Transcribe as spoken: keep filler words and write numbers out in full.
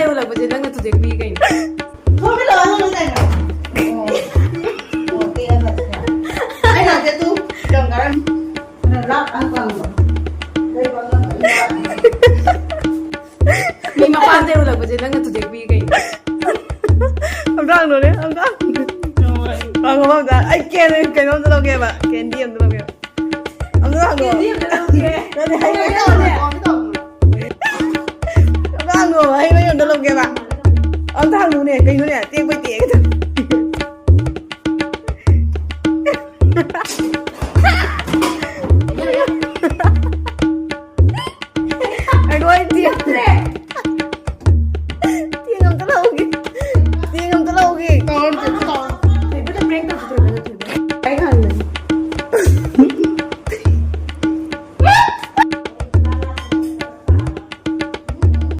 ꯌꯣꯜꯂꯛꯄꯁꯦ ꯅꯪꯅ ꯊꯨꯗꯦꯛꯄꯤ ꯀꯩꯅꯣ? ꯃꯤ ꯃꯄꯥꯟꯗ ꯌꯣꯜꯂꯛꯄꯁꯦ ꯅꯪꯅ ꯊꯨꯗꯦꯛꯄꯤ ꯀꯩꯅꯣ? ꯑꯝꯇ ꯍꯪꯉꯨꯅꯦ, ꯑꯝꯇ꯫ ꯍꯪꯉꯣ ꯑꯝꯇ꯫ ꯑꯩ ꯀꯦꯟ ꯀꯩꯅꯣꯝꯇ ꯂꯧꯒꯦꯕ, ꯀꯦꯟꯗꯤ ꯑꯝꯇ ꯂꯧꯒꯦꯕ꯫ ꯑꯝꯇ ꯍꯪꯉꯣ꯫ ꯀꯦꯟꯗꯤ ꯑꯝꯇ ꯂꯧꯒꯦ꯫ ꯅꯠꯇꯦ, ꯍꯩ ꯃꯍꯤ ꯑꯝꯇ ꯍꯪꯉꯣ꯫ ꯑꯝꯇ ꯍꯪꯉꯣ, ꯍꯩ ꯃꯍꯤ ꯑꯝꯇ ꯂꯧꯒꯦꯕ꯫ ꯑꯝꯇ ꯍꯪꯉꯨꯅꯦ, ꯀꯩꯅꯣꯅꯦ, ꯇꯦꯛꯄꯩ ꯇꯦꯛꯑꯦ꯫